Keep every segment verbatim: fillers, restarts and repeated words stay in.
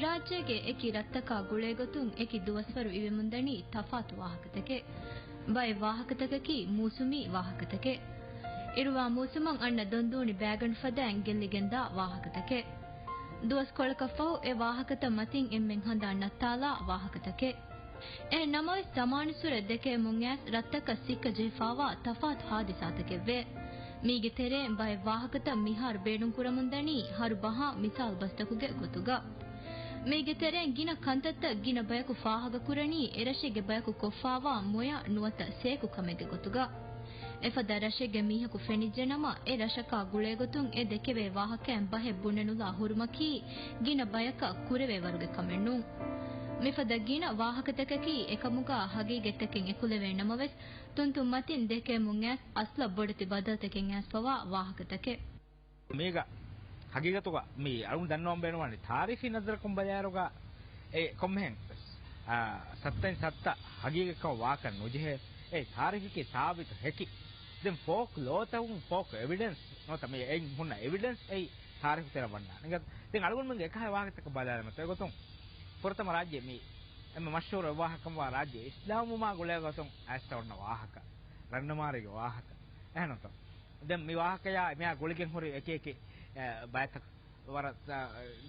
ރާއްޖޭގެ އެކި ރަށްތަކާ ގުޅޭގޮތުން އެކި ދުވަސްވަރު އިވެމުންދަނީ ތަފާތު ވާހަކަތަކެއް. ބައެއް ވާހަކަތަކަކީ މޫސުމީ ވާހަކަތަކެއް. އިރުވާ މޫސުމަށް އަންނަ ދޮންދޫނި ބައިގަނޑުފަދައިން ގެއްލިގެންދާ ވާހަކަތަކެއް. ދުވަސްކޮޅަކަށްފަހު އެ ވާހަކަތައް މަތިން އެންމެން ހަނދާން ނައްތާލާ ވާހަކަތަކެއް. އެހެން ނަމަވެސް، ޒަމާނުއްސުރެ ދެކެވެމުން އައިސް ރަށްތަކަށް ސިއްކަ ޖެހިފާވާ ތަފާތު ހާދިސާތަކެއްވޭ. މީގެ ތެރެއިން ބައެއް ވާހަކަތައް މިހާރު ބޭނުންކުރަމުންދަނީ ހަރު ބަހާ މިސާލު ބަސްތަކުގެ ގޮތުގަ. މީގެ ތެރެއިން ގިނަ ކަންތައްތައް ގިނަ ބަޔަކު ފާހަގަކުރަނީ އެރަށެއްގެ ބަޔަކު ކޮށްފާވާ މޮޔަ ނުވަތަ ސޭކު ކަމެއްގެ ގޮތުގަ. އެފަދަ ރަށެއްގެ މީހަކު ފެނިއްޖެނަމަ، އެ ރަށަކާ ގުޅޭގޮތުން އެ ދެކެވޭ ވާހަކައިން ބަހެއް ބުނެނުލާ ހުރުމަކީ ގިނަ ބަޔަކަށް ކުރެވޭ ވަރުގެ ކަމެއް ނޫން. މިފަދަ ގިނަ ވާހަކަތަކަކީ އެކަމުގަ ހަގީގަތްތަކެއް އެކުލެވޭ ނަމަވެސް، ތުންތުން މަތިން ދެކެވެމުން އައިސް އަސްލަށް ބޮޑެތި ބަދަލުތަކެއް އައިސްފަވާ ވާހަކަތަކެއް. މީގަ ހަގީގަތުގަ މި އަޅުގަނޑު ދަންނަވަން ބޭނުންވާނީ ތާރީޚީ ނަޒަރަކުން ބަލާއިރުގަ އެ ކޮންމެހެން ވެސް، އާ، ސައްތައިން ސައްތަ ހަގީގަތްކަމަށް ވާކަށް ނުޖެހޭ. އެ ތާރީޚަކީ ސާބިތު ހެކި. ދެން ފޯކް ލޯތަކުން، ފޯކް އެވިޑެންސް ނުވަތަ މި އެއިން ހުންނަ އެވިޑެންސް އެއީ ތާރީޚު ތެރެއަށް ވަންނާނެ. ދެން އަޅުގަނޑުމެންގެ އެކަހަލަ ވާހަކަތަކަށް ބަލާލަމާ، އެގޮތުން ފުރަތަމަ ރާއްޖެ މި އެންމެ މަޝްހޫރު ވާހަކަ ކަމަށްވާ ރާއްޖެ އިސްލާމްވުމާ ގުޅޭގޮތުން އައިސް އޮންނަ ވާހަކަ، ރަންނަމާރީގެ ވާހަކަ. އެހެންތޯ؟ ދެން މި ވާހަކަޔާ މިއާ ގުޅިގެން ހުރި އެކި އެކި، އެ، ބައިތައް ވަރަށް، އަ،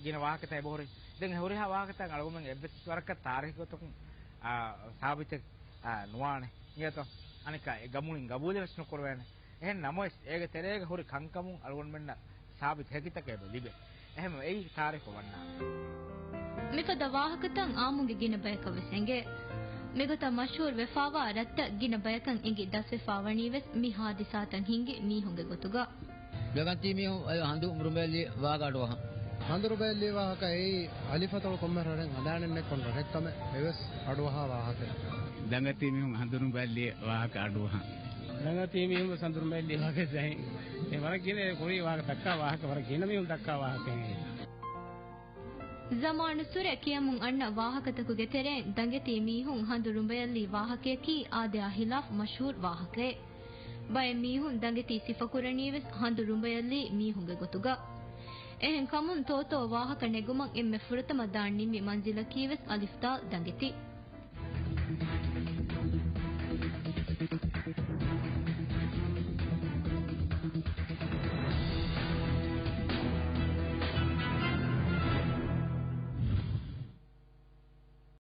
ގިނަ ވާހަކަތައް އެބަހުރި. ދެން އެ ހުރިހާ ވާހަކަތައް އަޅުގަނޑުމެން އެއްވެސް ވަރަކަށް ތާރީޚީ ގޮތަކުން، އާ، ސާބިތެއް، އާ، ނުވާނެ. އިނގޭތޯ؟ އަނެއްކާ އެ ގަމުޅިން ގަބޫލެއް ވެސް ނުކުރެވޭނެ. އެހެން ނަމަވެސް، އޭގެ ތެރޭގަ ހުރި ކަންކަމުން އަޅުގަނޑުމެންނަށް ސާބިތު ހެކިތަކެއް އެބަ ލިބޭ. އެހެންވެ، އެއީ ތާރީޚު ވަންނާނެ. މިފަދަ ވާހަކަތައް އާއްމުގެ ގިނަ ބަޔަކަށް ވެސް އެނގޭ. މިގޮތަށް މަޝްހޫރު ވެފާވާ ރަށްތައް ގިނަ ބަޔަކަށް އެނގި ދަސްވެފާ ވަނީ ވެސް މި ހާދިސާތައް ހިނގި މީހުންގެ ގޮތުގަ. ބެގަންތީ މީހުން އަދި ހަނދުރުނބެއަށްލީ ވާހަކަ އަޑުއަހަން. ހަނދުރުނބެއަށްލީ ވާހަކަ އެއީ އަލިފަތޮޅު ކޮންމެ ރަށެއް ހަނދާނެއްނެތް ކޮން ރަށެއްކަމެއް އެވެސް އަޑުއަހާ ވާހަކައެއް. ދަނގަތީ މީހުން ހަނދުރުނބެއަށްލީ ވާހަކަ އަޑުއަހަން. ދަނގަތީ މީހުން ވެސް ހަނދުރުނބެއަށްލީ ވާހަކަ ދަހިން. އެ ވަރަށް ގިނަ ކުރީ ވާހަކަ ދައްކާ ވާހަކަ ވަރަށް ގިނަ މީހުން ދައްކާ ވާހަކައެއް. ޒަމާނުއްސުރެ ކިޔަމުން އަންނަ ވާހަކަތަކުގެ ތެރެއިން ދަނގެތީ މީހުން ހަނދުރުނބެއަށްލީ ވާހަކަޔަކީ އާދަޔާ ހިލާފް މަޝްހޫރު ވާހަކައެއް. ބައެއް މީހުން ދަނގެތީ ސިފަކުރަނީވެސް ހަނދުރުނބެއަށްލީ މީހުންގެ ގޮތުގަ. އެހެންކަމުން ތޯތޯ ވާހަކަ ނެގުމަށް އެންމެ ފުރަތަމަ ދާން ނިންމި މަންޒިލަކީވެސް އަލިފްދާލް ދަނގެތި.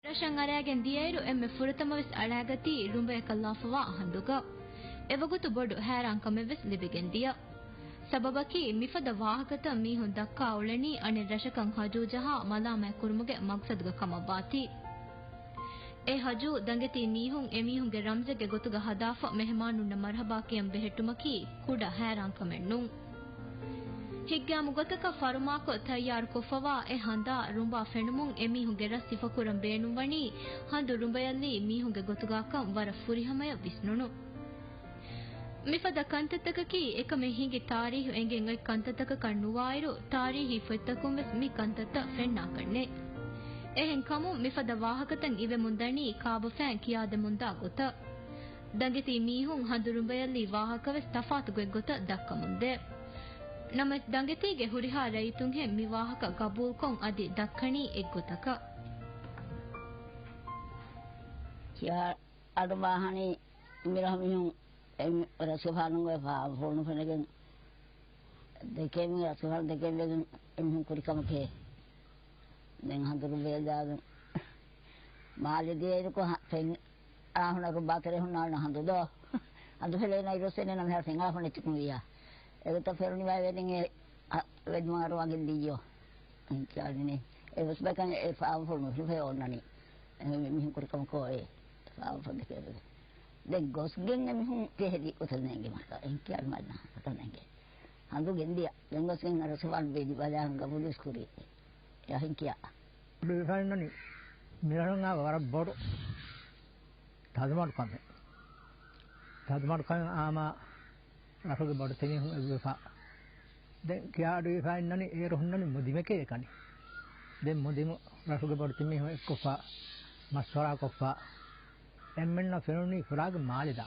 ރަށަށް އަރައިގެން ދިޔައިރު އެންމެ ފުރަތަމަވެސް އަޅާގަތީ ރުނބަޔަކަށް ލާފަވާ ހަނދުގަ. އެވަގުތު ބޮޑު ހައިރާންކަމެއްވެސް ލިބިގެން ދިޔަ. ސަބަބަކީ، މިފަދަ ވާހަކަތައް މީހުން ދައްކާ އުޅެނީ އަނެއް ރަށަކަށް ހަޖޫ ޖަހާ މަލާމާތް ކުރުމުގެ މަގްސަދުގަ ކަމަށްވާތީ. އެ ހަޖޫ ދަނގެތީ މީހުން އެމީހުންގެ ރަމްޒެއްގެ ގޮތުގަ ހަދާފަ މެހެމާނުންނަށް މަރުހަބާ ކިޔަން ބެހެއްޓުމަކީ ކުޑަ ހައިރާންކަމެއް ނޫން. ހިތްގައިމު ގޮތަކަށް ފަރުމާކޮށް ތައްޔާރުކޮށްފަވާ އެ ހަނދާ ރުނބާ ފެނުމުން އެމީހުންގެ ރަށް ސިފަކުރަން ބޭނުންވަނީ ހަނދު ރުނބަޔަށްލީ މީހުންގެ ގޮތުގާކަން ވަރަށް ފުރިހަމަޔަށް ވިސްނުނު. މިފަދަ ކަންތައްތަކަކީ އެކަމެއް ހިނގި ތާރީހު އެނގެން އޮތް ކަންތައްތަކަކަށް ނުވާއިރު، ތާރީހީ ފޮތްތަކުން ވެސް މި ކަންތައްތައް ފެންނާކަށްނެތް. އެހެން ކަމުން މިފަދަ ވާހަކަތައް އިވެމުން ދަނީ ކާބަފައިން ކިޔާދެމުންދާ ގޮތަށް. ދަނގެތީ މީހުން ހަނދުރުނބަޔަށްލީ ވާހަކަވެސް ތަފާތު ގޮތްގޮތަށް ދައްކަމުންދޭ. ނަމަވެސް ދަނގެތީގެ ހުރިހާ ރައްޔިތުންހެން މި ވާހަކަ ގަބޫލުކޮށް އަދި ދައްކަނީ އެއްގޮތަކަށް. ކިޔާ އަޑު ބާހަނީ މިރަށު މީހުން އެ ރަސްގެފާނުން އޮތް ފާފަފުޅު ނުފެނިގެން ދެކޭ މީހުން ރަސްގެފާނު ދެކޭ ވެގެން އެމީހުން ކުރި ކަމަކޭ. ދެން ހަނދުރު ބޭލާގެން މާލެ ދިޔައިރުކޮށް ފެން އާ ހުނަރު ބާތަރެ ހުންނާނެ ހަނދު ދޯ. ހަނދު ފެލޭ ނައިރުސެނެ ނަމެހާ ފެން އާ ހުނެއްޗިކުން ވިޔާ. އެގޮތަށް ފެނުނި ބައިވެރިން އެ ވެދިމާރު ވަގެ ލިޔޯ. އެންކިޔާނި އެ ވެސް ބަކަން އެ ފާފަފުޅު ނުފެ އޮންނަނީ. މި-، މިހެން ކުރި ކަމަކޯ އެ ފާފަ ދެކޭ. ދެން ގޮސްގެން އެމީހުން ތެހެލި އޮތަން ނޭނގެ މަރުކަ. އެންކިޔާ މަންނަ އޮތަން ނޭނގެ. ހަނދު ގެންދިޔަ. ދެން ގޮސްގެން ރަސްގެފާނު ބޭލި ބަލާން ގަބޫލުވެސް ކުރީ. އެހެން ކިޔާ. ބޭފާންނަނީ މިރަށުން އާ ވަރަށް ބޮޑު ތަދުމަޑު ކަމެއް. ތަދުމަޑު ކަމެއް އާމާ ރަށުގެ ބޮޑެތި މީހުން އެއްވެފަ. ދެން ކިޔާ އަޑުއިވިފަ އިންނަނީ އޭރު ހުންނަނީ މުދިމެކޭ އެކަނި. ދެން މުދިމު ރަށުގެ ބޮޑެތި މީހުން އެއްކޮށްފަ، މަޝްވަރާކޮށްފަ، އެންމެންނަށް ފެނުނީ ފުރާގެ މާލެ ދާ.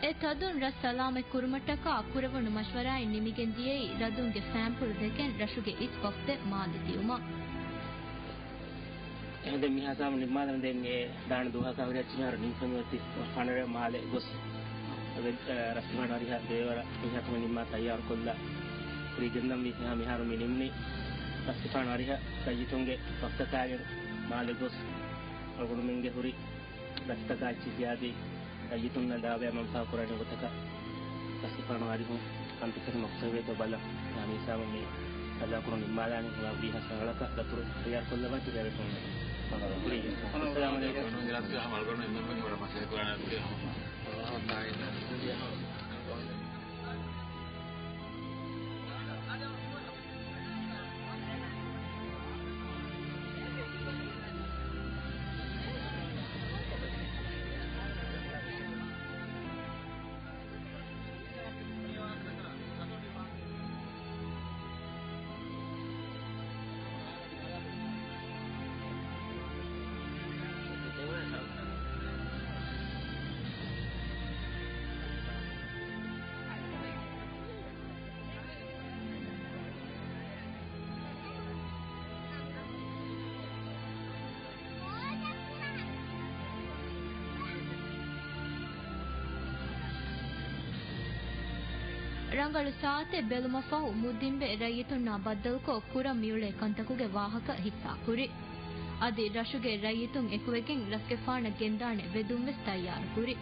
އެ ތަދުން ރަށް ސަލާމަތް ކުރުމަށްޓަކާ ކުރެވުނު މަޝްވަރާއިން ނިމިގެން ދިޔައީ ރަދުންގެ ފައިންޕުޅު ދެކެން ރަށުގެ އިސް ވަގުތެއް މާލެ ދިޔުމަށް. އެހެން ދެން މިހާ ސާމަ ނިންމާލަން ދެން އެ ދާން ދުވަހަކާ ހުރި އައްޗިހާރު ނިންފަން އޮތީ ފަނަރަ މާލެ ގޮސް އަދި، އަ، ރަސްގެފާނު އަރިހަށް ދޭވަރަށް މިހާ ކަމަށް ނިންމާ ތައްޔާރު ކޮށްލާ ކުރީގެން ދަން މި މިހާރު މި ނިމުނީ. ރަސްގެފާނު އަރިހަށް ރައްޔިތުންގެ ވަފްދަކާގެން މާލެ ގޮސް އަޅުގަނޑުމެންގެ ހުރި ރަސްތަކާ އެއްޗިހި ތިޔާދީ ރައްޔިތުންނަށް ދާބަޔަށް މަންފާ ކުރާނެ ގޮތަކަށް ރަސްގެފާނު އަރިހުން ކަންތައްތަކެއް މަގުތައް ވޭތޯ ބަލަން. މިހާ ސާމަ މި ސަލާކުރު ނިންމާލާނީ ހުނގާ ވީހާ ސަހަޅަކަށް ދަތުރު ތައްޔާރު ކޮށްލަވާ ތި ރޭވެފުން ކުރީ. އައްސަލާމު ޢަލައިކުމް. ރަނގަޅު ސާތެއް ބެލުމަށްފަހު މުދިންބެ ރައްޔިތުންނާ ބައްދަލުކޮށް ކުރަން މިއުޅޭ ކަންތަކުގެ ވާހަކަ ހިއްސާކުރި. އަދި ރަށުގެ ރައްޔިތުން އެކުވެގެން ރަސްގެފާނަށް ގެންދާނެ ވެދުންވެސް ތައްޔާރުކުރި.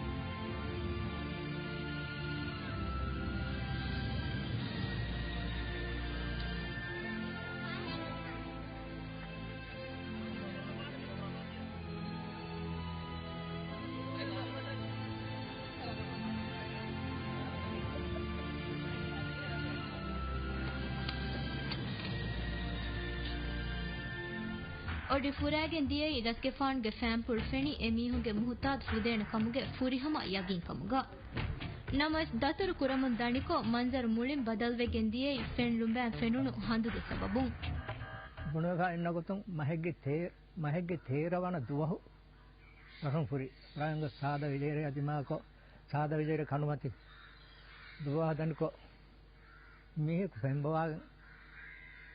އޮޑި ފުރާގެން ދިޔައީ ރަސްގެފާނުގެ ފައިންޕުޅު ފެނި އެމީހުންގެ މުހުތާދު ފުދޭނެ ކަމުގެ ފުރިހަމަ ޔަގީންކަމުގަ. ނަމަވެސް، ދަތުރު ކުރަމުން ދަނިކޮށް، މަންޒަރު މުޅިން ބަދަލުވެގެން ދިޔައީ ފެން ރުނބައިން ފެނުނު ހަނދުގެ ސަބަބުން. ބުނެފަ އިންނަ ގޮތުން މަހެއްގެ ތޭ-، މަހެއްގެ ތޭރަ ވަނަ ދުވަހު ރަށުން ފުރި ރަށުގެ ސާދަ ވިލޭރޭ ދިމާކޮށް، ސާދަ ވިލޭރޭ ކަނޑުމަތި ދުވަހަށް ދަނިކޮށް، މީހަކު ފެންބޮވާގެން،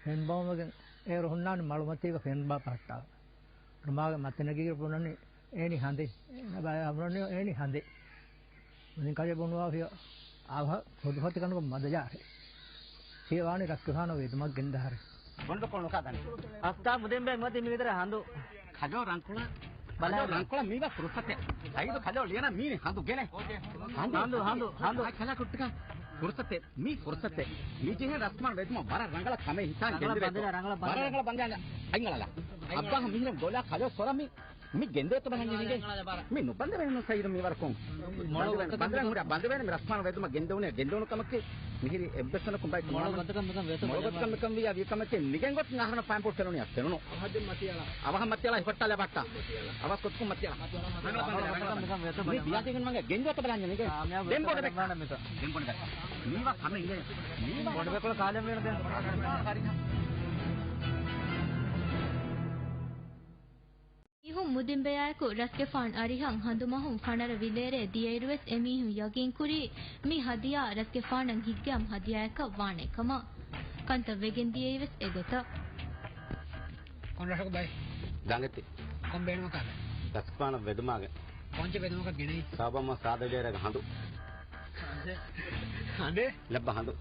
ފެންބޮވަމުގެން އޭރު ހުންނާނެ މަޅުމަތީގަ ފެންބާ ޕަހައްޓާ. ރުމާގެ މަތިނެގި ބުނަނީ އޭނި ހަނދެއް. އޭނަ ބަޔާ ބުނަނީ އޭނި ހަނދެއް. މުދިން ކަލޭ ބުނުވާ ފިޔަ އަވަހަށް ފޮދުފަތި ކަނޑުގަ މަދަޖާރެ. ތިޔަ ވާނީ ރަސްގެފާނަށް ވެދުމަށް ގެންދާރެ. ބޮނޑު ކޮޅު ކާދަނީ. އަސްތާ މުދިންބެ މަތި މިވިދަރ ހަނދު. ކަލޯ ރަންކޮޅަ. ބަލާ. ކަލޯ ރަންކޮޅަ މީވާ ފުރުސަތެއް. ސައީދު ކަލޯ ލިޔަނާ މީނި ހަނދު ގެނެ. ހަނދު، ހަނދު، ހަނދު. ކަލާ ކުއްޓިކަ. ފުރުސަތެއް. މީ ފުރުސަތެއް. މި ޖެހޭ ރަސްމާން ވެދުމަށް ވަރަށް ރަނގަޅަށް ކަމެއް ހިތާން ރަނގަޅަށް ގެންދެވޭތޯ. ބަނދެވޭ، ރަނގަޅަށް ބަނދެވޭ. ވަރަށް ރަނގަޅަށް ބަނދެވޭ. އައިނގަޅަލާ. އައްބާހަށް މިހިރަ ގޮލާ ކަލޯ ސޮރަ މި، މި ގެންދޭތޯ ބަލަން ޖެހިގެން. މި ނުބަނދެވޭނެ ސައީދު މިވަރަކުން. ބަނދެވޭނެ، ބަނދެވޭނެ ހުރި، ބަނދެވޭނެ މި ރަސްމާން ވެދުމަށް ގެންދެވުނޭ، ގެންދެވުނު ކަމަކީ މިހިރި އެއްވެސް ތަނަކުން ބައި މޮޅު ގޮތަކަށް މިކަން ވޭތޯ މޮޅު ބަލަން. ގޮތަކަށް މިކަން ވިޔާ، ވިޔަ ކަމަކީ ނިގެން ގޮތުން އަހަރެން ފައިންޕުޅު ފެނުނީ އަސް ފެނުނު. އަވަހަށް މަތިއަޅާ ހިފައްޓާލެ ބައްޓާ. އަވަސް ކޮތަކުން މަތިއަޅާ. މި ބިޔާތިގެން މަންގަ ގެންދުވަތަ ބަލާން ނިގެ. ދެން ބޮޑެ ބެކާ. ދެން ބޮޑެ ބެކާ. މީވާ ކަމެއް އިނގޭ. މީވާ ބޮޑެ ބެކޮޅަ ކާލެ މީނަ ދެން. މީހުން މުދިންބެޔާއެކު ރަސްގެފާން އަރިހަށް ހަނދުމަހުން ފަނަރަ ވިލޭރޭ ދިޔައިރުވެސް އެމީހުން ޔަގީންކުރީ މި ހަދިޔާ ރަސްގެފާނަށް ހިތްގައިމު ހަދިޔާއަކަށް ވާނޭ ކަމަށް. ކަންތައް ވެގެން ދިޔައީވެސް އެގޮތަށް. ކޮން ރަށަކު ބައި؟ ދަނގެތި. ކޮން ބޭނުމަކާ ބައި؟ ރަސްގެފާނަށް ވެދުމާގެ. ކޮންޗެއް ވެދުމަކަށް ގެނައީ؟ ސާބަމަ ސާދަ ވިލޭރޭގެ ހަނދު. ހަނދެއް؟ ހަނދެއް؟ ލައްބަ ހަނދު.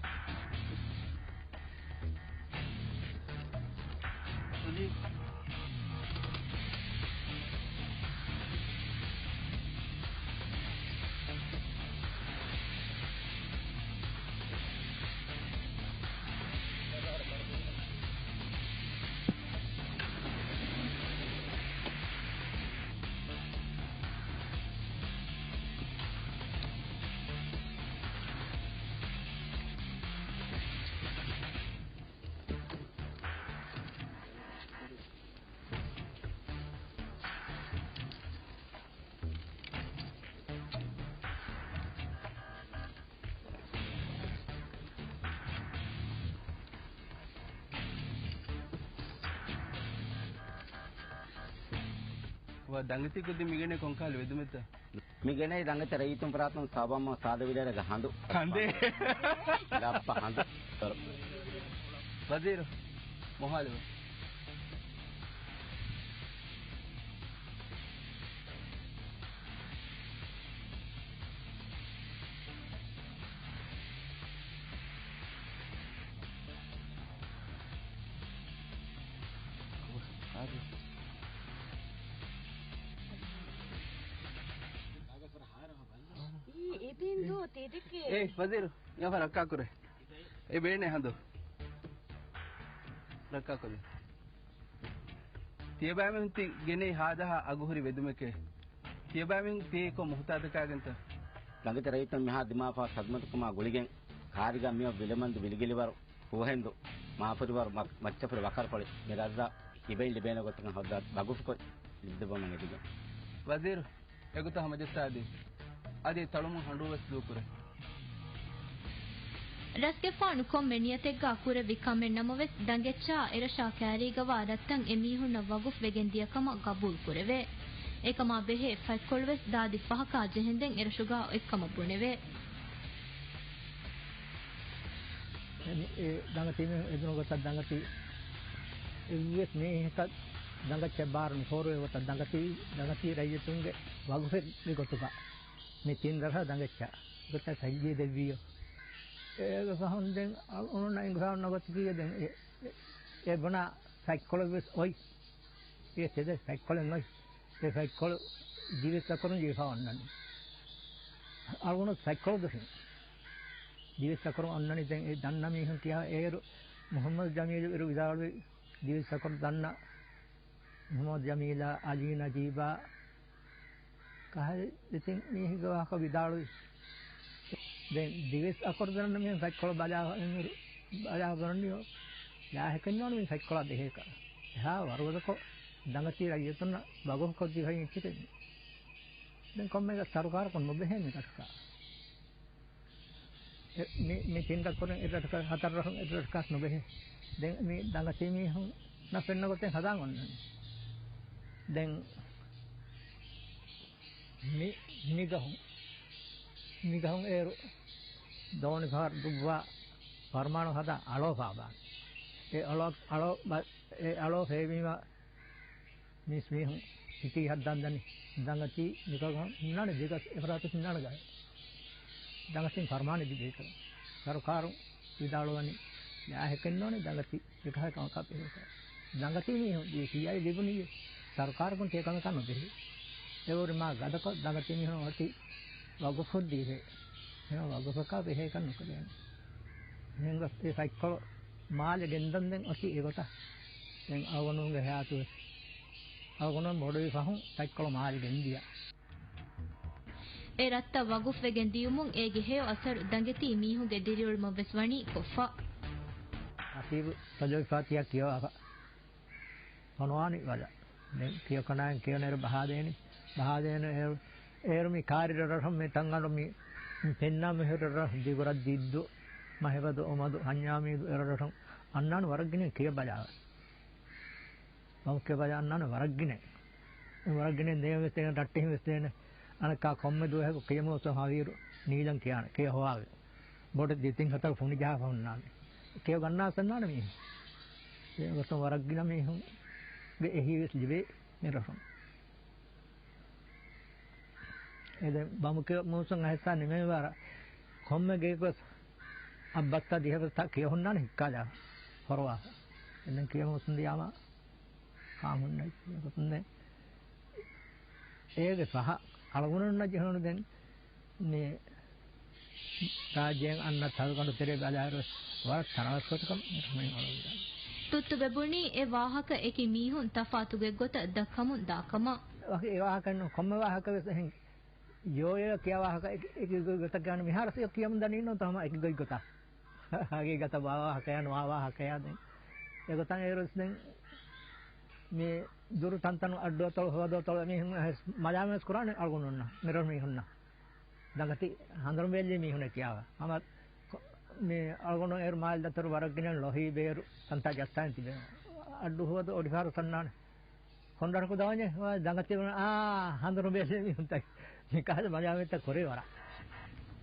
ވާ ދަނގެތި ކުދި މިގެނެ ކޮންކަހަލަ ވެދުމެއްތަ؟ މި ގެނައި ދަނގެތެ ރައްޔިތުން ފަރާތުން ސާބަމަ ސާދަ ވިލޭރޭގެ ހަނދު. ހަނދެއް؟ ލައްބަ ހަނދު. ވަޒީރު، މޮހާލެވެ. އީ، އެބިންދޫ ތިދެކޭ. އޭ، ވަޒީރު، ޔާފާ ރައްކާކުރޭ. އެ ބޭނެ ހަނދު. ރައްކާކުރޭ. ތިޔަބައިމީހުން ތި ގެނެއް ހާދަހާ އަގުހުރި ވެދުމެކޭ. ތިޔަބައިމީހުން ތި ކޮށް މުހުތާދަކާގެންތަ؟ ދަނގަތި ރައްޔިތުން މިހާ ދިމާވާ ޚަދުމަތުކަމާ ގުޅިގެން ކާރިގަ މިއޮތް ވިލަމަންދު ވިލިގިލިވަރު ފޫހެންދު މާފުރިވަރު މަ-، މައްޗަފުޅި ވަކަރުފޮޅި މި ރަށްރަށް ހިބައިން ލިބޭނެ ގޮތަކަށް ހައްދާ ވަގުފުކޮށް ލިބިދެއްވަމުން އެދިގެން. ވަޒީރު، އެގޮތަށް ހަމަޖައްސާދީ. އަދި ތަޅުމު ހަނޑޫ ވެސް ދޫކުރޭ. ރަސްގެފާނު ކޮންމެ ނިޔަތެއްގާ ކުރެއްވި ކަމެއް ނަމަވެސް، ދަނގެއްޗާ އެރަށާ ކާރީގަވާ ރަށްތައް އެމީހުންނަށް ވަގުފް ވެގެން ދިޔަ ކަމަށް ގަބޫލު ކުރެވޭ. އެކަމާ ބެހޭ ފަތްކޮޅުވެސް ދާދި ފަހަކާ ޖެހެންދެން އެރަށުގާ އޮތްކަމަށް ބުނެވޭ. އެ، އެ ދަނގަތީ މީހުން އެދުނު ގޮތަށް ދަނގަތީ އެއްވެސް މީހަކަށް ދަނގައްޗަށް ބާރު ނުފޯރުވޭ ގޮތަށް ދަނގަތީ، ދަނގަތީ ރައްޔިތުންގެ ވަގުފެއްގެ ގޮތުގަ މި ތިން ރަށަށް ދަނގައްޗަށް ގޮތަށް ސައްޖީ ދެއްވިއްޔޯ. އޭގެ ފަހުން ދެން އަޅުގަނޑުންނަށް އެނގިފަ އޮންނަ ގޮތަކީ ދެން އެ، އެ، އެ ބުނާ ފަތްކޮޅެއް ވެސް އޮތް. އެ ތެދެއް ފަތްކޮޅެއް އޮތް. އެ ފަތްކޮޅު ދިވެއްސަކުރުން ޖެހިފަ އޮންނަނީ. އަޅުގަނޑު ފަތްކޮޅު ދޮށިން ދިވެއްސަކުރުން އޮންނަނީ. ދެން އެ ދަންނަ މީހުން ކިޔާ އޭރު މުޙައްމަދު ޖަމީލު އިރު ވިދާޅުވި ދިވެއްސަކުރު ދަންނަ މުޙައްމަދު ޖަމީލާ، އަލީ ނަޖީބާ، ކަހަލަ ދެތިން މީހެއްގެ ވާހަކަ ވިދާޅުވި. ދެން ދިވެއްސަކުރު ދަންނަ މީހުން ފަތްކޮޅު ބަލާ، އެންމެ ބަލާ ބުނަނީ ލާހިކެއް ނޫން މީ ފަތްކޮޅާ ބެހޭކަށް. އެހާ ވަރުގަދަކޮށް ދަނގަތީ ރައްޔިތުންނަށް ވަގުފުކޮށްދީފައި އެއްޗެކޭ. ދެން ކޮންމެ ސަރުކާރަކުން ނުބެހޭ މި ރަށަކަށް. އެ، މި، މި ތިން ރަށްކުރިން އެއް ރަށަކަށް، ހަތަރު ރަށުން އެއް ރަށަކަށް ނުބެހޭ. ދެން މި ދަނގަތީ މީހުންނަށް ފެންނަ ގޮތެއް ހަދާން އޮންނަނީ. ދެން މި، މިގަހުން، މިގަހުން އޭރު ދޯނިފަހަރު ދުއްވާ ފަރުމާނު ހަދާ އަޅޯ ފާބާން. އެ އަޅޯ، އަޅޯ ބަ-، އެ އަޅޯ ފޭބީމަ މީސް މީހުން ހިތީ ހައްދަން ދަނީ. ދަނގަތީ މިކަމަށް ހުންނާނެ ދިގަސް އެފަރާތު ހުންނާނެ ގާތް. ދަނގަތީން ފަރުމާނެ ދިގޭކަ. ސަރުކާރު ވިދާޅުވަނީ ލާހިކެއް ނޯނެ ދަނގަތީ އެކަހަ ކަމަކާ ބެހޭކަ. ދަނގަތީ މީހުން ދީ ކިޔައި ލިބުނީ ސަރުކާރަކުން ތޭ ކަމަކާ ނުބެހޭ. އެއުރި މާ ގަދަކޮށް ދަނގަތީ މީހުން އޮތީ ވަގުފު ދީހޭ. އެހެން ވަގުފަކާ ބެހޭކަން ނުކުރޭނެ. އެހެން ގޮސް އެ ފަތްކޮޅު މާލެ ގެންދަން ދެން އޮތީ އެގޮތަށް. ދެން އަޅުގަނޑުމެންގެ ހަޔާތުވެސް އަޅުގަނޑުމެން ބޮޑުވި ފަހުން ފަތްކޮޅު މާލެ ގެންދިޔަ. އެ ރަށްތައް ވަގުފްވެގެން ދިޔުމުން އޭގެ ހެޔޮ އަސަރު ދަނގެތީ މީހުންގެ ދިރިއުޅުމަށް ވެސް ވަނީ ކޮށްފަ. ހަސީބު ތޮލޮވިފާ ތިޔަ ކިޔަވާފަ. ފޮނުވާނީ ވަލަ. ދެން ކިޔަކަނާއިން ކިޔަނެރު ބަހާދޭނީ. ބަހާދޭނު އޭރު، އޭރު މި ކާރި ރަށްރަށުން މި ތަންގަނޑު މި، މި ފެންނާ މިހުރި ރަށް ދިގު ރަށް ދިއްދޫ، މަހެބަދު އޮމަދު ހަންޏާމީދު އެރަށްރަށުން އަންނާނެ ވަރަށް ގިނަ ކިޔަ ބަލާ. ވަމު ކިޔަ ބަލާ އަންނާނެ ވަރަށް ގިނަ. ވަރަށް ގިނަ ދޭން ވެސް ދޭނެ، ރައްޓެހިން ވެސް ދޭނެ. އަނެއްކާ ކޮންމެ ދުވަހަކު ކިޔަމު ހަވީރު ނީލަން ކިޔާނެ. ކިޔަ ހޮވާވެ. ބޮޑެތި ތިން ހަތަރު ފުނި ޖަހާފަ ހުންނާނެ. ކެޔޮ ގަންނާސަންނާނެ މީހުން. އެގޮތުން ވަރަށް ގިނަ މީހުންގެ އެހީވެސް ލިބޭ މިރަށުން. އެދެން ބަމުކެޔޮ މޫސުން އަހެއްސާ ނިމެވާރަ ކޮންމެ ގެއެއްގަސް އަށްބަސްތަ ދިހަ ބަސްތަ ކެޔޮ ހުންނާނެ ހިއްކާލާ ހޮރުވާފަ. އެދެން ކެޔޮ މޫސުން ދިޔާމަ ކާން ހުންނަ އެގޮތުން ދެން އޭގެ ފަހަ އަޅުގަނޑުންނަށް ޖެހުނު ދެން މި ރާއްޖޭން އަންނަ ތަޅުގަނޑު ތެރޭ ބަލާއިރު ވަރަށް ތަނަވަސްކޮށް ކަމެއް އަޅުގަނޑު. ތުއްތުބެ ބުނީ އެ ވާހަކަ އެކި މީހުން ތަފާތުގެ ގޮތަށް ދައްކަމުން ދާކަމަށް. ވަކި އެ ވާހަކަ ކޮންމެ ވާހަކަ ވެސް އެހެން ޔޯޔޯ ކިޔާ ވާހަކަ އެކި، އެކި ގޮތަށް ކިޔާން މިހާރު ސިޔަ ކިޔަމުން ދަނީ ނޯ ތަހަމަ އެކި ގޮތް ގޮތަށް. ހަގީގަތަށް ވާ ވާހަކަޔާ ނުވާ ވާހަކަޔާ ދެން. އެގޮތަށް އޭރުވެސް ދެން މި ދުރު ތަންތަނު އައްޑުއަތޮޅު ހުވަދުއަތޮޅު މީހުން އައިސް މަލާމާތް ކުރާނެ އަޅުގަނޑުންނަށް މިރަށު މީހުންނަށް. ދަނގަތި ހަނދުރުމަބެލި މީހުންނެއް ކިޔާވާ. ހަމަ މި އަޅުގަނޑު އޭރު މާލެ ދަތުރު ވަރަށް ގިނަ ލޮހީ ބޭރު ތަންތާ ޖައްސާން ތިބެން. އައްޑު ހުވަދު އޮޑިފަހަރު ތަންނާނެ. ކޮންޑަރަކު ދަވަންޏެ ދަނގަތި ވަނަ، އާ، ހަނދުރު ބޭލެ މީހުންތައް. މިކާލަ މަޖާމެއްތައް ކުރޭ ވަރަށް.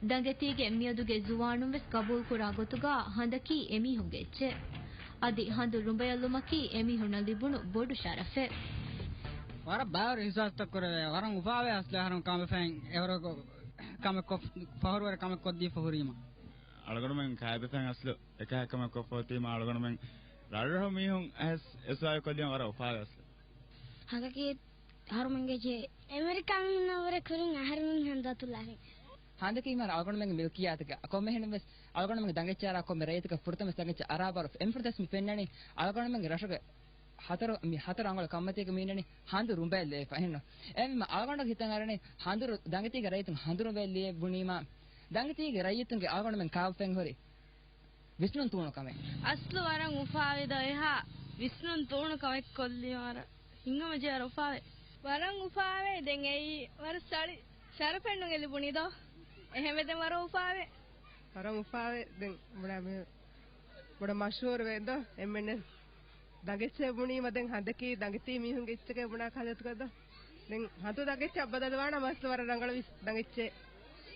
ދަނގެތީގެ މިއަދުގެ ޒުވާނުން ވެސް ގަބޫލުކުރާ ގޮތުގާ ހަނދަކީ އެމީހުންގެ އެއްޗެއް. އަދި ހަނދު ރުނބަޔަށްލުމަކީ އެމީހުންނަށް ލިބުނު ބޮޑު ޝަރަފެއް. ވަރަށް ބާރު އިހްސާސްތައް ކުރެވޭ، ވަރަށް އުފާވޭ އަސްލު އަހަރުން ކަމެފައިން އެވަރަކު ކަމެއް ކޮށް، ފަހުރުވަރެއް ކަމެއް ކޮށްދީފަ ހުރީމަ. އަޅުގަނޑުމެން ކާއިދަފައިން އަސްލު އެކަހަ ކަމެއް ކޮށްފަ އޮތީމަ އަޅުގަނޑުމެން ރަށްރަށު މީހުން އަހެސް އެ ސުވާލު ކޮށްލީމަ ވަރަށް އުފާވޭ އަސްލު. ހަގަކީ އަހަރުމެންގެ ޖޭ. އެމެރިކާ މީހުންނަށްވުރެ ކުރިން އަހަރުމެން ހަނދާތުލާހެން. ހަނދަކީ މާ އަޅުގަނޑުމެންގެ މިލްކިއްޔާތަކަށް ކޮންމެހެން ވެސް އަޅުގަނޑުމެންގެ ދަނގެއްޗާރާ ކޮންމެ ރައްޔިތަކަށް ފުރަތަމަ ދަނގެއްޗަށް އަރާބާރު އެންފުރަތަސް މި ފެންނަނީ އަޅުގަނޑުމެންގެ ރަށުގެ ހަތަރު، މި ހަތަރު އަނގަޅު ކަންމަތީގެ މީނަނީ ހަނދު ރުނބައެއް ލިޔެފަ އެހެންނު. އެހެންވީމަ އަޅުގަނޑަށް ހިތަށް އަރަނީ ހަނދުރު ދަނގެތީގެ ރައްޔިތުން ހަނދު ރުނބައެއް ލިޔެ ބުނީމާ، ދަނގެތީގެ ރައްޔިތުންގެ އަޅުގަނޑުމެން ކާފައިން ހުރި ވިސްނުން ތޫނު ކަމެއް. އަސްލު ވަރަށް އުފާވެދޯ އެހާ ވިސްނުން ތޫނު ކަމެއް ކޮށްލީމަ ވަރަށް ހިތްހަމަޖެހި ވަރަށް އުފާވޭ. ވަރަށް އުފާވޭ. ދެން އެއީ ވަރަށް ސަޅި ޝަރަފެއްނު ގެ ލިބުނީ ދޯ. އެހެންވެ ދެން ވަރަށް އުފާވޭ. ވަރަށް އުފާވޭ. ދެން ބުނާ މި ބޮޑަށް މަޝްހޫރު ވޭ ދޯ. އެންމެންނަށް ދަނގެއްޗޭ ބުނީމަ ދެން ހަނދަކީ ދަނގެތީ މީހުންގެ އެއްޗެކޭ ބުނާ ކަހަލަ އަތުގަ ދޯ. ދެން ހަނދު ދަނގެއްޗަށް ބަދަލުވާނަމަ އަސްލު ވަރަށް ރަނގަޅު ވިސް ދަނގެއްޗޭ.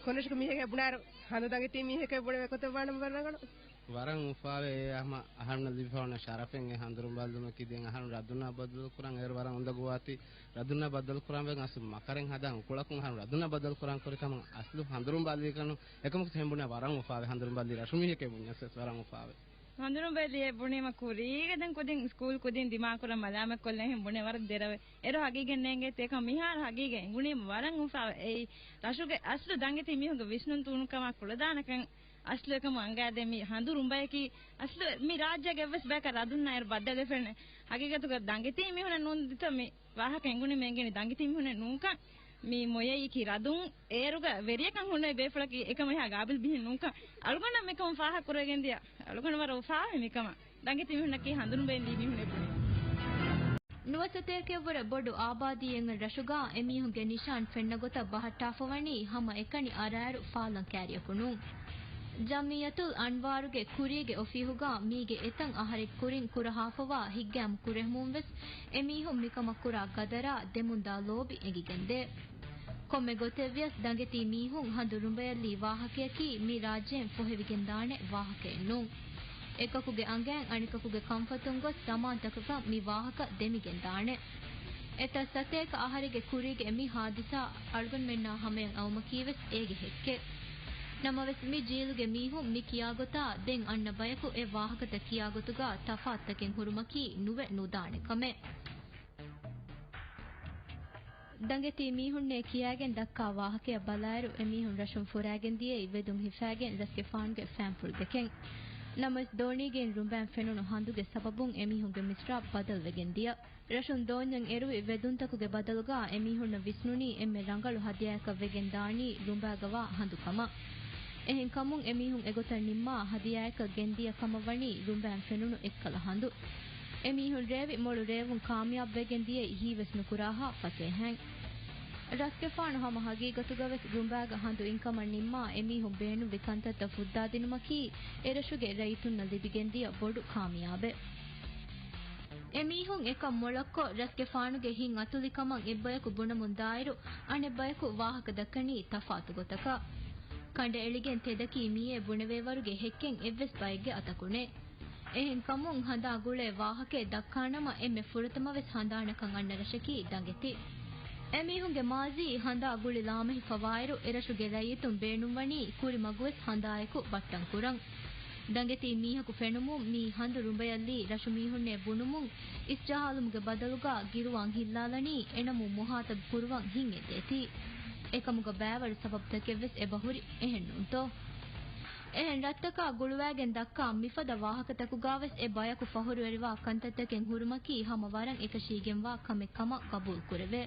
ކޮންމެ މީހެކޭ ބުނާއިރު ހަނދު ދަނގެތީ މީހެކޭ ބުނެވޭ ކޮތަށް ވާނަމަ ވަރަށް ރަނގަޅު. ވަރަށް އުފާވޭ. އެ ހަމަ އަހަރުންނަށް ލިބިފަ ވަންޏާ ޝަރަފެއް އެ ހަނދުރުނބައިލުމަކީ. ދެން އަހަރުން ރަދުންނާ ބައްދަލު ކުރަން އޭރު ވަރަށް އުނދަގޫ އަތި. ރަދުންނާ ބައްދަލު ކުރަން ވެގެން އަސްލު މަކަރެއް ހަދާން އުކުޅަކުން އަހަރުން ރަދުންނާ ބައްދަލު ކުރަން ކުރި ކަމަށް އަސްލު ހަނދުރުނބައިލީ ކަނު. އެކަމަކު ހެން ބުނެ ވަރަށް އުފާވޭ. ހަނދުރުނބައިލީ ރަށު މީހެކޭ ބުންޏަސް ވެސް ވަރަށް އުފާވޭ. ހަނދުރުނބައިލީ ބުނީމަ ކުރީގެ ދެން ކުދިން ސްކޫލް ކުދިން ދިމާކުރަން މަލާމަތްކޮށްލަން ހެން ބުނެ ވަރަށް ދެރަވޭ. އޭރު ހަގީގަތް ނޭނގޭތީ އެކަމަ މިހާރު ހަގީގަތް އެނގުނީމަ ވަރަށް އުފާވޭ. އެއީ ރަށުގެ އަސްލު ދަނގެތީ މީހުންގެ ވިސްނުން ތޫނުކަމާ ކުޅަދާނަކަން. އަސްލު އެކަމު އަނގައިދޭ މި ހަނދު ރުނބަޔަކީ އަސްލު މި ރާއްޖޭގެ އެއްވެސް ބަޔަކަށް ރަދުންނާ އޭރު ބައްދަލުވެފައެއް ނެތް. ހަގީގަތުގަ ދަނގެތީ މީހުނެއް ނޫންދިތަ މި ވާހަކަ އެނގުނީ މެންގެނީ ދަނގެތީ މީހުނެއް ނޫންކަން. މި މޮޔައީކީ ރަދުން އޭރުގަ ވެރިޔަކަށް ހުންނަ ބޭފުޅަކީ އެކަމަށް އެހާ ގާބިލް މީހެއް ނޫންކަން. އަޅުގަނޑަށް މިކަމުން ފާހަގަ ކުރެވިގެން ދިޔަ. އަޅުގަނޑު ވަރަށް އުފާވޭ މިކަމަށް. ދަނގެތި މީހުންނަކީ ހަނދުރުނބައިލީ މީހުން އެބުނީ. ނުވަސަތޭކައަށްވުރެ ބޮޑު އާބާދީއެއް ރަށުގަ އެމީހުންގެ ނިޝާން ފެންނަ ގޮތަށް ބަހައްޓާފަވަނީ ހަމަ އެކަނި އަރާއިރު ފާލަން ކާރިޔަކު ނޫން. ޖަމްޢިއްޔަތުލް އަންވާރުގެ ކުރީގެ އޮފީހުގަ މީގެ އެތައް އަހަރެއް ކުރިން ކުރަހާފަވާ ހިތްގައިމު ކުރެހުމުން ވެސް އެމީހުން މިކަމަށް ކުރާ ގަދަރާ ދެމުންދާ ލޯބި އެނގިގެންދޭ. ކޮންމެ ގޮތެއްވިޔަސް ދަނގެތީ މީހުން ހަނދުރުނބަޔަށްލީ ވާހަކަޔަކީ މި ރާއްޖޭން ފޮހެވިގެންދާނެ ވާހަކައެއް ނޫން. އެކަކުގެ އަނގައިން އަނެކަކުގެ ކަންފަތުން ގޮސް ޒަމާންތަކަކަށް މި ވާހަކަ ދެމިގެންދާނެ. އެތައް ސަތޭކަ އަހަރެއްގެ ކުރީގެ މި ހާދިސާ އަޅުގަނޑުމެންނާ ހަމަޔަށް އައުމަކީވެސް އޭގެ ހެއްކެއް. ނަމަވެސް މި ޖީލުގެ މީހުން މި ކިޔާގޮތާ ދެން އަންނަ ބަޔަކު އެ ވާހަކަތައް ކިޔާގޮތުގަ ތަފާތުތަކެއް ހުރުމަކީ ނުވެ ނުދާނެ ކަމެއް. ދަނގެތީ މީހުންނޭ ކިޔާގެން ދައްކާ ވާހަކަޔަށް ބަލާއިރު، އެމީހުން ރަށުން ފުރާގެން ދިޔައީ ވެދުން ހިފާގެން ރަސްގެފާނުގެ ފައިންފުޅު ދެކެން. ނަމަވެސް ދޯނީގެއިން ރުނބައިން ފެނުނު ހަނދުގެ ސަބަބުން އެމީހުންގެ މިސްރާބް ބަދަލުވެގެން ދިޔަ. ރަށުން ދޯންޏަށް އެރުވި ވެދުންތަކުގެ ބަދަލުގަ އެމީހުންނަށް ވިސްނުނީ އެންމެ ރަނގަޅު ހަދިޔާއަކަށް ވެގެން ދާނީ ރުނބާގަ ވާ ހަނދު ކަމަށް. އެހެން ކަމުން އެމީހުން އެގޮތަށް ނިންމާ ހަދިޔާއަކަށް ގެންދިޔަ ކަމަށް ވަނީ ރުނބައިން ފެނުނު އެއްކަލަ ހަނދު. އެމީހުން ރޭވި މޮޅު ރޭވުން ކާމިޔާބު ވެގެން ދިޔައީ ހީވެސް ނުކުރާހާ ފަސޭހައިން. ރަސްގެފާނު ހަމަ ހަގީގަތުގަވެސް ރުނބާގަ ހަނދު އިންކަމަށް ނިންމާ އެމީހުން ބޭނުންވި ކަންތައްތައް ފުއްދާދިނުމަކީ އެރަށުގެ ރައްޔިތުންނަށް ލިބިގެންދިޔަ ބޮޑު ކާމިޔާބެއް. އެމީހުން އެކަން މޮޅަށްކޮށް، ރަސްގެފާނުގެ ހިތް އަތުލިކަމަށް އެއްބަޔަކު ބުނަމުން ދާއިރު، އަނެއްބަޔަކު ވާހަކަ ދައްކަނީ ތަފާތު ގޮތަކަށް. ކަނޑައެޅިގެން ތެދަކީ މިއޭ ބުނެވޭވަރުގެ ހެއްކެއް އެއްވެސް ބައެއްގެ އަތަކު ނެތް. އެހެންކަމުން ހަނދާ ގުޅޭ ވާހަކައެއް ދައްކާނަމަ އެންމެ ފުރަތަމަވެސް ހަނދާނަކަށް އަންނަ ރަށަކީ ދަނގެތި. އެމީހުންގެ މާޒީ ހަނދާ ގުޅި ލާމެހިފަވާއިރު، އެރަށުގެ ރައްޔިތުން ބޭނުންވަނީ ކުރިމަގުވެސް ހަނދާއެކު ބައްޓަން ކުރަން. ދަނގެތީ މީހަކު ފެނުމުން މީ ހަނދު ރުނބަޔަށްލީ ރަށުމީހުންނޭ ބުނުމުން އިސްޖަހާލުމުގެ ބަދަލުގަ ގިރުވާން ހިއްލާލަނީ އެނަމުން މުހާތަބް ކުރުވަން ހިތް އެދޭތީ. އެކަމުގަ ބައިވަރު ސަބަބުތަކެއްވެސް އެބަހުރި އެހެންނޫންތޯ؟ އެހެން ރަށްތަކާ ގުޅުވާގެން ދައްކާ މިފަދަ ވާހަކަތަކުގަވެސް އެ ބަޔަކު ފަހުރުވެރިވާ ކަންތައްތަކެއް ހުރުމަކީ ހަމަ ވަރަށް އެކަށީގެންވާ ކަމެއް ކަމަށް ގަބޫލުކުރެވޭ.